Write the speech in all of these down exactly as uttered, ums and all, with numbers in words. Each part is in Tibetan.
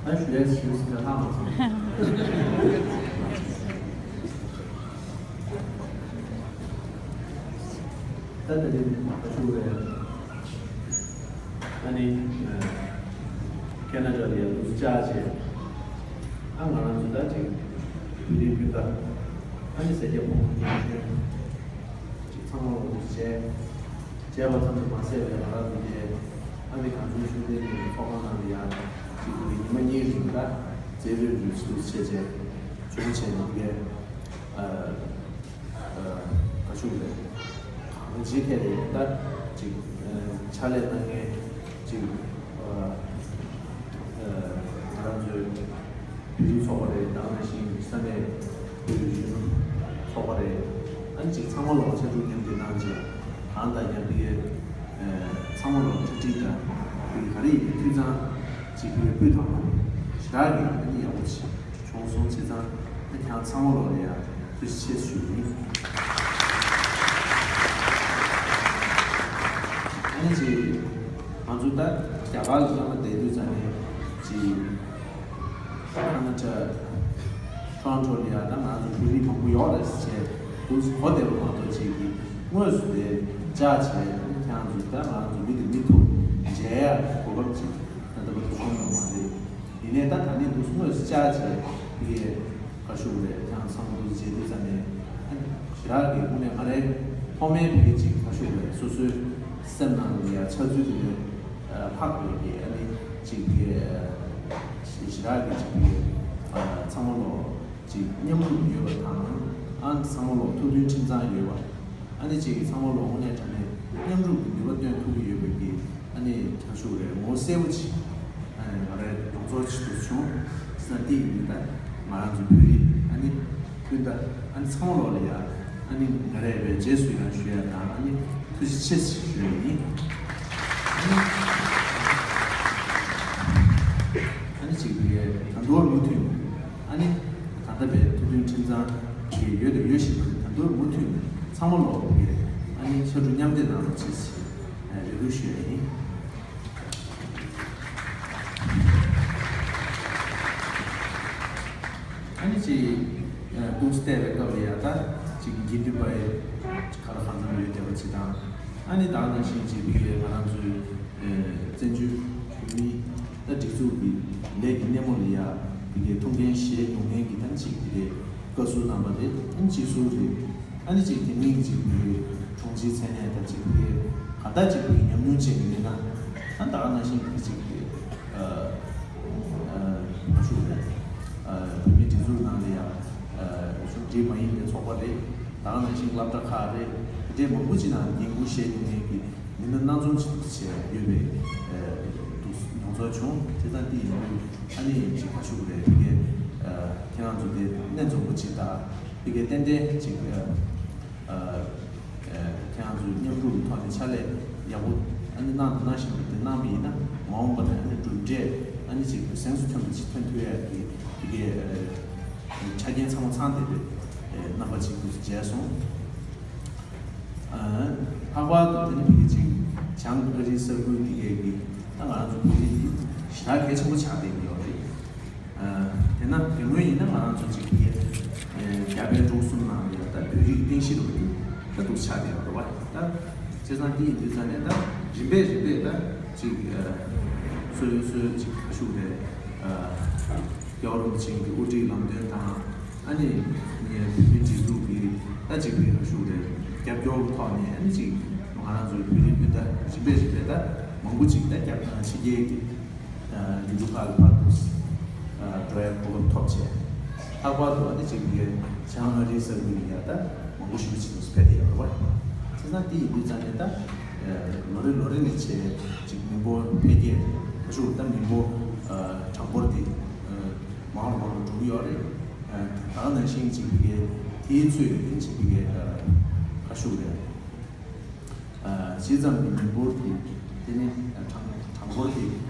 ད་ཞུ་ཡས་ཞུ་ཟིན་ལྷག་མ་སོང་། ད་དེ་རིང་ང་ཞུ་བའི་ཨ་ནི་ཁེ་ན་ཌ་ལ་ཡང་འདུག་བཅར་བྱས། ཨ་ང་རང་ཚོ་ད་ཅིག་བོད་རིགས་སྤུན་ཟླ་ཨ་ནི་ཟེར་རྒྱ་ཕོ་མོ་གཉིས་ཀྱི་ཅིག་ཚང་མ་ལ་འདུག་བྱས། བྱས་པ་ཙམ་དུ་མ་ཟད་པའི་ང་རང་ཚོ་དེ་ཨ་ནི་གངས་ལྗོངས་ཤུགས་ལྡན་གྱི་ཚོགས་ཁང་ནང་ལ་ཡང་ཅིག་ཉི་མ་གཉིས་རིང་ལ་རྩེད་རོལ་རོལ་ཚུལ་བྱས་བྱས་བྱུང་བྱས་ནས་དེ་གས། ག་ཞུ་རེད། གང་ཅིའི་ཐད་ནས་ད་ཅིག་ཕྱག་ལས་གནང་མཁན་ཅིག་ང་རང་ཚོའི་བོད་རིགས་ཚོགས་པ་རེད། དེ་ནང་བཞིན་ས་གནས་བོད་རིགས་གཞོན་ནུ་ཚོགས་པ་རེད། ཨ་ནི་ཅིག་ཚང་མ་ལོག་ཕྱར་གྲུ་མཉམ་འདེགས་གནང་རྗེས་གང་དང་མཉམ་པའི་ཚང་མ་ལོག་གྲ་སྒྲིག་དང་ག་རེ་ཡིན་འཐུས་ཚང་ཅིག་ཕུལ་ཐུབ་ན་ཞེ་དྲག་གི་ཨ་ནི་ཡག་པོ་ཅིག་བྱུང་སོང་། བྱས་ཙང་ཨ་ཁྱེད་རང་ཚང་མ་ལོག་ལ་ཡང་ཐུགས་རྗེ་ཆེ་ཞུ་གི་ཡིན། ཨ་ནི་ཅིག་ང་ཚོ་ད་རྒྱ་གར་ལ་སླེབས་ནས་བསྡད་དུས་ཙམ་ནས་ཅིག་ཁ་ན་ཊ་ཊོ་རོན་ཊོ་ལ་ཡང་ད་ང་ཚོ་བོད་རིགས་མང་པོ་ཡོད་རེད་ཟེར་འདུག་གོ། བསྡད་པ་མ་གཏོགས་ཅིག་གིས་དངོས་སུ་དེ་བཅར་བྱས་ཨ་ནི་ཁྱེད་རང་ཚོ་ད་ང་ཚོ་མི་དང་མི་ཐུག་མཇལ་ཡ་གོ་སྐབས་ཅིག་ད་ལྟ་བར་དུ་བྱུང་ཡོད་མ་རེད། ཡིན་ནའི་ད་ད་ནི་འདུག་དངོས་སུ་བཅར་བྱས་དེ་གས་ག་ཞུ་དགོས་རེད། ཁྱེད་རང་ཚང་མ་འདུག་མཇལ་དུས་ཙམ་ནས་ཨ་ནི་ཞེ་དྲག་གི་དངོས་གནས་ང་རའི་ཐོག་མའི་བོད་སྐད་ཅིག་ག་ཞུ་དགོས་རེད། སོ་སོའི་སེམས་ནང་ལ་ཡ་འཆར་ཚུལ་དེ་ལས་ལྷག་པའི་གི་ཨ་ནི་ཅིག་གི་ཞེ་དྲག་གི་ཅིག་གི་ཚང་མ་ལོ་ཅིག་མཉམ་རུབ་ཡོད་པ་དང་ཨ་ནི་ཚང་མ་ལོ་ཐུགས་མཐུན་ཁྲིམས་གཙང་ཡོད་པ། ཨ་ནི་ཅིག་གིས་ཚང་མ་ལོ་དངོས་གནས་དྲང་གནས་མཉམ་རུབ་ཀྱི་ནུས་པ་སྟོན་ཐུབ་ཀྱི་ཡོད་པའི་གི་ཨ་ནི་ཁྱབ་ཤུགས་རེད། ངོ་གསལ་པོ་ཅིག་ཨ་ནི་ང་རའི་ཡོངས་རྫོགས་ཅིག་ཏུ་བྱུང་། ས་འདི་ཡིན་ད་ང་རང་ཚོ་བོད་རིགས་ཨ་ནི་སྤུན་ཟླ་ཨ་ནི་ཚང་མ་ལོ་ལ་ཡ་ཨ་ནི་ང་རས་བའི་རྗེས་སུ་ཡང་ཞུ་ཡ་དང་ཨ་ནི་ཐུགས་རྗེ་ཆེ་ཞུ་ཡ་ཡིན། ཨ་ནི་ཨ་ནི་ཅིག་གིས་ད་དུང་མུ་མཐུད་ཨ་ནི་ད་ལྟ་བའི་ཐུགས་མཐུན་ཁྲིམས་གཙང་གི་ཡོད་དང་ཡོད་བཞིན་པ་རེད། ད་དུང་མུ་མཐུད་ཚང་མ་ལོག་གི་ཨ་ནི་ཕྱར་གྲུ་མཉམ་འདེགས་གནང་རོགས་བྱེད་ཞེས་རེ་སྐུལ་ཞུ་ཡ་ཡིན། ཨ་ནི་ཅིག་ཏུག་སྟེ་བའི་སྐབས་ལ་ཡ་ད་ཅིག་དགེ་འདུན་པ་ཡི་ག་ལ་གང་འཚམ་ཡོད་བསྡད་པ་ཅིག་དང་། ཨ་ནི་ད་ནང་བཞིན་ཅིག་ཕ་གིའི་ང་རང་ཚོའི་བཙན་བྱོལ་བོད་མིའི་ད་སྒྲིག་འཛུགས་ཀྱི་ལས་ཀྱི་སྣེ་མོ་ལ་ཡ་ཕ་གིའི་ཐུགས་འགན་བཞེས་མྱོང་མཁན་གྱི་ད་ཅིག་ཕ་གིའི་བཀའ་ཟུར་རྣམ་པ་རེད། ཨ་ནི་སྤྱི་ཟུར་རེད། ཨ་ནི་ཅིག་དེ་མིན་གྱི་ཅིག་ཕ་གིའི་དྲུང་ཆེའི་མཚན་གནས་ད་ཅིག་ཕ་གིའི་ག་ད་ཅིག་ཕ་གིའི་ཉམས་མྱོང་ཅན་གྱི་མི་སྣ་ད་ད་ནང་བཞིན་ཕ་གི་ཅིག་ཕ་གིའི་ཨ་ཞུ་རེད། བོད་མིའི་སྒྲིག་འཛུགས་ནང་ལ་ཡ་གཞུང་འབྲེལ་མ་ཡིན་པའི་ཚོགས་པ་རེད། ད་ག་ནང་བཞིན་སློབ་གྲྭ་ཁག་རེད། དེ་འདྲའི་མང་པོ་ཅིག་ནང་འགན་འཁུར་བཞེས་མྱོང་མཁན་གྱི་མི་སྣ་སྣ་འཛོམས་ཅིག་བྱས་ཡོད་པའི་འདུག་མྱོང་ཚོར་བྱུང་། དེ་ཙང་དེ་ཡིན་དུས་ཨ་ནི་ཅིག་ཁ་ཤུགས་རེད། ཕ་གིའི་ཁྱེད་རང་ཚོ་དེ་སྣ་འཛོམས་པོ་ཅིག་དང་ཕ་གིའི་ཏན་ཏན་ཅིག་ཁྱེད་རང་ཚོས་མཉམ་རུབ་ཐོག་ནས་ཕྱག་ལས་ཡག་པོ་ཨ་ནི་གནང་དང་གནང་བཞིན་པ་དེ་གནང་བ་ཡིན་ན་མ་འོངས་པ་ན་ཨ་ནི་གྲུབ་འབྲས་ཨ་ནི་ཅིག་གཟེངས་སུ་ཐོན་པ་ཅིག་ཐོན་ཐུབ་ཡ་གི་དེ་གའི་ཆ་རྐྱེན་ཚང་མ་ཚང་བསྡད་པའི་རྣམ་པ་ཅིག་ཏུ་མཇལ་སོང་། ལྷག་པར་དུ་དེ་ནི་ཕ་གི་ཅིག་བྱང་ཨ་རིའི་ས་ཁུལ་དེ་གའི་གི་ད་ང་རང་ཚོ་བོད་རིགས་འདི་ཞེ་དྲག་གལ་ཆེན་པོ་ཆགས་བསྡད་ཀྱི་ཡོད་རེད། དེས་ན་དེ་སྔོན་ཡིན་ན་ང་རང་ཚོ་གཅིག་པུ་རྒྱ་བལ་འབྲུག་གསུམ་ནང་ལ་ཡང་ད་བོད་རིགས་རྟེན་གཞི་རུ་གྱུར་ད་འདུག་ཆགས་བསྡད་ཡོད་རེད་བ། ད་བྱས་ཙང་འདི་ཡིན་དུས་ཙང་ནས་ད་རིམ་པས་རིམ་པས་ད་གཅིག་སོ་སོའི་གཅིག་ཁ་ཤུགས་རེད། རྒྱལ་བ་རིན་པོ་ཆེ་གི་དབུ་ཁྲིད་ལམ་སྟོན་དང་ཨ་ནི་བོད་མིའི་སྒྲིག་འཛུགས་ཀྱི་ད་གཅིག་པུའི་ཁ་ཤུགས་རེད། རྒྱབ་སྐྱོར་གྱི་ཐོག་ནས་ཨ་ནི་གཅིག་ང་རང་ཚོའི་བོད་རིགས་སྤུན་ཟླ་རིམ་པས་རིམ་པས་ད་མང་པོ་གཅིག་ད་རྒྱབ་ཕྱི་རྒྱལ་གྱི་ཡུལ་གྲུ་ཁག་ལ་ཕར་འགྲོ་ཡ་གོ་སྐབས་ཐོབ་བྱས། ལྷག་པར་དུ་ཨ་ནི་གཅིག་གི་བྱང་ཨ་རིའི་ས་ཁུལ་ནས་ཡ་ད་མང་པོ་ཞེ་པོ་ཅིག་ཕེབས་བསྡད་ཡོད་རེད་བ། བྱས་ཙང་དེ་ཡིན་དུས་ཙང་ནས་ད་ལོ་རེ་ལོ་རེ་ནས་བྱས་གཅིག་མི་འབོར་འཕེལ་རྒྱས་ཁ་ཤུགས་ད་མི་འབོར་གྲངས་འབོར་དེ་མང་རུ་མང་རུ་འགྲོ་གི་ཡོད་རེད། ད་ག་ནང་བཞིན་གཅིག་གི་དེའི་ཚོད་ཡིན་གཅིག་གི་ཁ་ཤུགས་རེད། ཇི་ཙམ་གྱི་མི་འབོར་དེ་དེ་ནི་གྲངས་གྲངས་འབོར་དེ་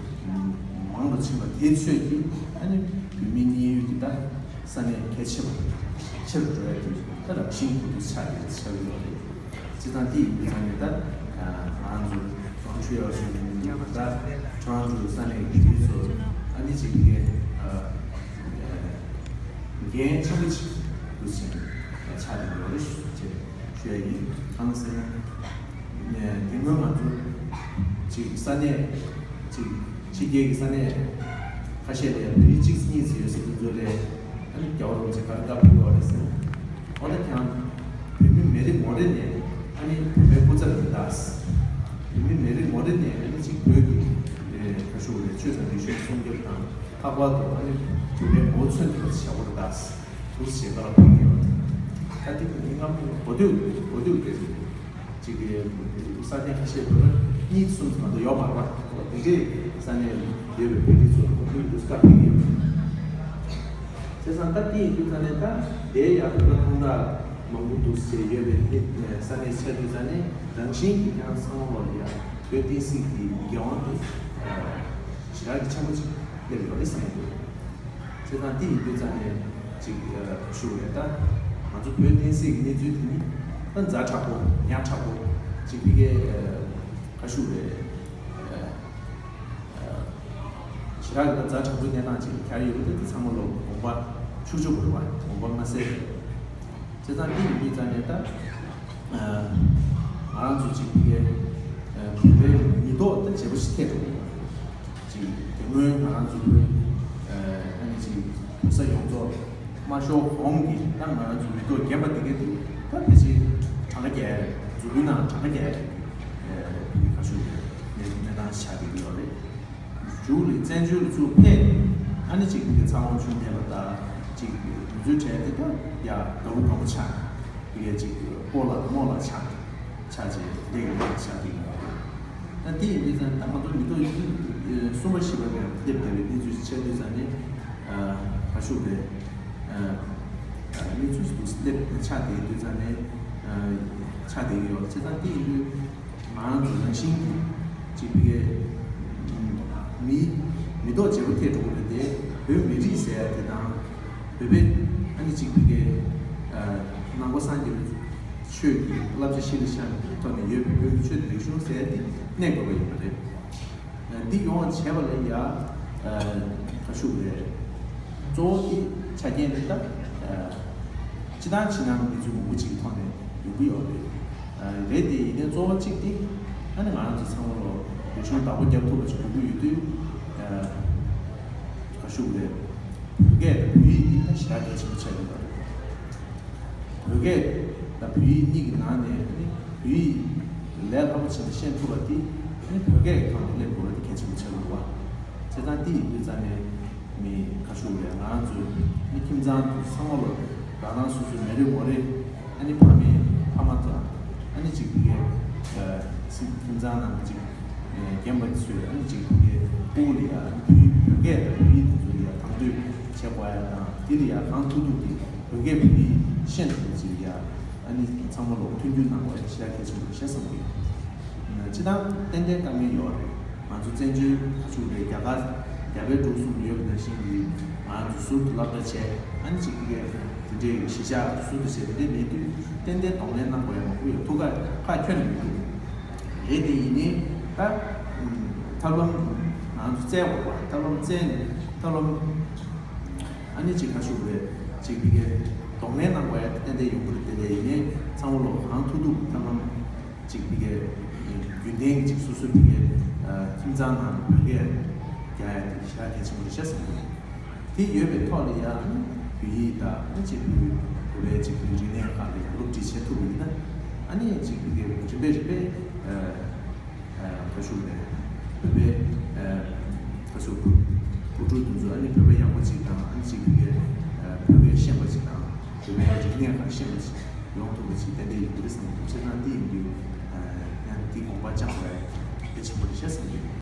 མང་རུ་ཕྱིན་པ་དེའི་ཚོད་ཀྱིས་ཨ་ནི་བོད་མིའི་གནས་ཡུལ་གྱི་ད་ས་གནས་གལ་ཆེ་བ་ཆེ་རུ་འགྲོ་ཡ་དེ་ད་རང་བཞིན་གྱི་འདུ་ཆགས་ཡོད་ཆགས་ཡོད་རེད། ཇི་ཙམ་དེ་ཡིན་དུས་ཙང་ནས་ད་ང་རང་ཚོ་ཀྲོན་ཆུ་ཡག་ཤོས་ཡིན་ད་ཀྲོན་ཆུ་ས་གནས་ཀྱི་མི་ཚོ་ ཨ་ནི་ཅིག་གི་འགན་ཆེན་པོ་ཅིག་འདུག་ཟེར་ནས་ཆགས་བསྡད་ཡོད་རེད་ཅེས་ཞུ་ཡ་ཡིན། གང་ཟེར་ན། དེ་སྔོན་ང་ཚོ་ཅིག་ས་གནས་ཅིག་ཕྱི་རྒྱལ་གྱི་ས་གནས་ཁ་ཤས་ལ་ཡང་བོད་རིགས་གཅིག་གཉིས་ཙམ་ཡོད་ཟེར་དུས་ཚོད་ལས། ཨ་ནི་རྒྱལ་བ་རིན་པོ་ཆེ་ག་རེ་བཀའ་ཕེབས་པ་རེད་ཟེར་ན། འོ་ན་ཀྱང་བོད་མི་མི་རེ་ངོ་རེ་ནས་ཨ་ནི་བོད་པའི་སྐུ་ཚབ་ཡིན་ད། བོད་མི་མི་རེ་ངོ་རེ་ནས་ཨ་ནི་ཅིག་བོད་ཀྱི་ཨེ་ག་ཞུ་རེད། ཆོས་དང་རིག་གཞུང་སྲུང་སྐྱོབ་དང་། ལྷག་པར་དུ་ཨ་ནི་བོད་པའི་ངོ་བོ་མཚོན་ཐུབ་པ་ཞིག་བྱ་དགོས་རེད་ད། འདུག་ཟེར་བཀའ་ཕེབས་ཡོད། ད་དེ་ནི་སྔ་མོ་གོ་ཐོས་གོ་ཐོས་རེད། ཅིག་གི་ས་གནས་ཁ་ཤས་བོད་པ་གཉིས་གསུམ་ཙམ་མ་གཏོགས་ཡོད་མ་རེད་པ། དེ་འདྲའི་ས་གནས་ཡོད་པའི་བོད་རིགས་ཚོར་གོ་ཐོས་འདུག་བཀའ་ཕེབས་ཡོད། བྱས་ཙང་ད་དེ་ཡིན་དུས་ཙང་ནས་ད་དེ་ཡང་བོད་པ་སྟོང་ཕྲག་མང་པོ་འདུག་ཟེར་ཡོད་པའི་ས་གནས་ཆགས་དུས་ཙང་ནས། རང་བཞིན་གྱིས་ཀྱང་ཚང་མ་ལོག་ལ་ཡ་བོད་བསྟན་སྲིད་ཀྱི་འགན་དབང་དེ་ཞེ་དྲག་གི་ཆེན་པོ་ཅིག་སླེབས་ཡོད་རེད་བསམ་གྱི་འདུག་བྱས་ཙང་དེ་ཡིན་དུས་ཙང་ནས་ཅིག་ཞུ་རེད་ད། ང་ཚོ་བོད་བསྟན་སྲིད་ཀྱི་གནས་ཚུལ་དེ་ནི་ད་ཛ་དྲག་པོ་ཉག་ཕྲ་པོ་ཅིག་ཕ་གིའི་ཁ་ཤུགས་རེད། ཞེ་དྲག་གི་ད་ཛ་དྲག་པོའི་གནས་སྟངས་ཅིག་གྱར་ཡོད་པ་དེ་ཚང་མ་ལོ་དགོངས་པ་ཆུག་ཆུག་རེད་བ། དགོངས་པ་མངའ་གསལ་རེད། བྱས་ཙང་འདི་ཡིན་དུས་ཙང་ནས་ད་ང་རང་ཚོ་ཅིག་ཕ་གིའི་བོད་པའི་མི་ཐོག་ད་བརྗེ་པོ་ཞིག་ཐེབས་འགྲོ་གི་ཡོད། ཅིག་དེ་སྔོན་ང་རང་ཚོ་བོད་ཨ་ནི་ཅིག་བོད་ས་ཡོངས་རྫོགས་དམར་ཤོག་གོང་གི་ད་ང་རང་ཚོ་མི་ཐོག་རྒན་པ་དེ་གའི་དེ་ད་ཕལ་ཆེར་གྲངས་ཀ་བརྒྱད་རེད། འཛུགས་སྐྲུན་ནང་གྲངས་ཀ་བརྒྱད་རེད། ཕ་གི་ཁ་ཤུགས་རེད། གནས་གནས་སྟངས་ཆགས་བསྡད་ཀྱི་ཡོད་རེད། མཇུག་ལ་བཙན་བྱོལ་ལ་ཚུར་ཕེབས་ནས་ཨ་ནི་ཅིག་ཕ་གི་ཚ་ཁོང་ཆུང་ལྡན་པ་དང་ཅིག་མི་ཚོའི་གྲས་དེ་ད་ཡ་དགའ་བོ་དགའ་བོ་ཆགས། ཕ་གི་ཅིག་སྤོ་ལགས་རྨོ་ལགས་ཆགས་ཆགས་བྱས་ལེགས་ལེགས་ཆགས་བསྡད་ཀྱི་ཡོད་རེད། ད་དེ་ཡིན་དུས་ཙང་ད་ང་ཚོ་མི་ཐོག་གསུམ་པ་བཞི་པ་ནས་སླེབས་བསྡད་པའི་གནས་ཚུལ་ཆགས་དུས་ཙང་ནས་ཁ་ཤུགས་རེད། གནས་ཚུལ་སླེབས་ཆགས་བསྡད་དུས་ཙང་ནས་ཆགས་བསྡད་ཀྱི་ཡོད། བྱས་ཙང་དེ་ཡིན་དུས། ང་རང་ཚོ་རང་བཞིན་གྱིས་ཅིག་ཕ་གིའི་མི་མི་ཐོག་བརྗེ་པོ་ཐེབས་འགྲོ་གི་རེད་དེ། བོད་མི་རིགས་ཟེར་ཡ་དེ་དང་བོད་པའི་ཨ་ནི་ཅིག་ཕ་གིའི་ནང་པ་སངས་རྒྱས་པའི་ཆོས་ཀྱི་བསླབ་བྱ་གཞི་ལ་བཞག་པའི་ཐོག་ནས་ཡོད་པའི་བོད་ཀྱི་ཆོས་དང་རིག་གཞུང་ཟེར་ཡ་དེ་གནས་དགོས་པ་ཡིན་པ་རེད། འདི་ཡོང་བ་བྱས་པ་ལ་ཡ། ཁ་ཤུགས་རེད། གཙོ་བོ་དེ་ཆ་རྐྱེན་དེ་ལྟ། སྤྱི་བཏང་ཕྱི་ནང་གནས་ཚུལ་མང་པོ་ཅིག་གི་ཐོག་ནས་ཡོང་གི་ཡོད་རེད། རེད་དེ་ཡིན་ནའི་གཙོ་བོ་གཅིག་དེ་ཨ་ནི་ང་རང་ཚོ་ཚང་མ་ལོ་རིག་གཞུང་བདག་པོ་རྒྱབ་ཐུབ་པ་ཅིག་དགོས་ཀྱི་ཡོད་དུས། ཁ་ཤུགས་རེད། བོད་སྐད་དང་བོད་ཡིག་འདི་ད་ཞེ་དྲག་གལ་ཆེན་པོ་ཆགས་ཀྱི་ཡོད་རེད། བོད་སྐད་དང་བོད་ཡིག་གཉིས་ཀྱི་ནང་ནས་ནི་བོད་ཡིག་ལས་སླ་པོ་བྱས་ནས་ཤེས་ཐུབ་པ་དེ་ནི་བོད་སྐད་ཀྱི་ཐོག་ནས་སླེབས་དགོས་པ་དེ་གལ་ཆེན་པོ་ཆགས་ཀྱི་འདུག་བ། བྱས་ཙང་དེ་ཡིན་དུས་ཙང་ནས་མི་ཁ་ཤུགས་རེད། ང་རང་ཚོའི་མི་ཁྱིམ་ཚང་དུ་ཚང་མ་ལོ་རང་རང་སོ་སོའི་མི་རེ་ངོ་རེ་ཨ་ནི་ཕ་མེས་ཕ་མ་དང་ཨ་ནི་གཅིག་པུ་གའི་ཁྱིམ་ཚང་ནང་གཅིག་རྒན་པ་ཚོས་ཨ་ནི་གཅིག་པུ་གའི་ཕྲུ་གུ་ལ་ཡ་བོད་སྐད་དང་བོད་ཡིག་དེ་ཚོ་ལ་ཡ་དང་དོད་བྱེད་དགོས་ཡ་དང་། དེ་ལ་ཡ་གང་ཐུབ་ཐུབ་ཀྱིས་བོད་སྐད་བོད་ཡིག་ཤེས་ཐུབ་པ་ཅིག་ཡ་ཨ་ནི་ཚང་མ་ལོ་མཐུན་འགྱུར་གནང་དགོས་ཡ་ཞེ་དྲག་གལ་ཆེན་པོ་རེད་ཤག་བསམ་གྱི་ཡོད། སྤྱི་བཏང་ཏན་ཏན་དཀའ་ངལ་ཡོད་རེད། ང་ཚོ་བཙན་བྱོལ་ཁ་ཕྱོགས་རེད། རྒྱ་གར་རྒྱ་བལ་འབྲུག་གསུམ་ཡོད་པ་ནང་བཞིན་གྱི་ང་ཚོ་ཟུར་དུ་སློབ་གྲྭ་བྱས་ཨ་ནི་གཅིག་པུ་གའི་དེ་འདྲའི་གཞིས་ཆགས་ཟུར་དུ་བྱས་དེ་འདྲའི་མེད་དུས་ཏན་ཏན་གདོང་ལེན་གནང་དགོས་ཡ་མང་པོ་ཡོད། ཐུགས་ཁ་ཁ་ཁྱོན་ནས་མི་འདུག་རེད་དེ་ཡིན་ནའི་ད་ཐབས་ལམ་ང་ཚོ་བཙལ་དགོས་པ། ཐབས་ལམ་བཙལ་ནས་ཐབས་ལམ་ཨ་ནི་གཅིག་ཁ་ཤུགས་རེད། གཅིག་པུ་གའི་གདོང་ལེན་གནང་དགོས་ཡ་ཏན་ཏན་ཡོང་གི་རེད། དེ་ལས་ཡིན་ནའི་ཚང་མ་ལོ་གང་ཐུབ་ཐུབ་ཐབས་ལམ་གཅིག་པུ་གའི་རྒྱུན་ལྡན་གཅིག་སོ་སོའི་པུ་གའི་ཁྱིམ་ཚང་ནང་བོད་སྐད་རྒྱག་ཡ་དེ་ཞེ་དྲག་གལ་ཆེན་པོ་རེད་ཤག་བསམ་གྱི་འདུག་དེ་ཡོད་པའི་ཐོག་ལ་ཡང་བོད་ཡིག་དང་ཨ་ནི་གཅིག་བོད་བོད་པའི་གཅིག་བོད་རིག་གནས་ཁག་ལ་ཡང་སློབ་ཁྲིད་བྱེད་ཐུབ་པ་ཡིན་ན་ཨ་ནི་གཅིག་བོད་སྐད་རིམ་པས་རིམ་པས་ཁ་ཤུགས་ནས་བོད་པའི་ཁ་ཤུགས་བུ་བུ་ཕྲུག་དེ་ཚོ་ཨ་ནི་བོད་པ་ཡག་པོ་གཅིག་དང་ཨ་ནི་གཅིག་བོད་སྐད་བོད་སྐད་ཤེས་པ་གཅིག་དང་བོད་པའི་རིག་གནས་ཁག་ཤེས་པ་གཅིག་ཡོང་ཐུབ་པ་གཅིག་ཏན་ཏན་ཡིན་གྱི་རེད་བསམ་གྱི་འདུག་བྱས་ཙང་འདི་ཡིན་དུས་ཡང་འདི་དགོངས་པ་བཅངས་པ་གལ་ཆེན་པོ་རེད་ཤག་བསམ་གྱི་འདུག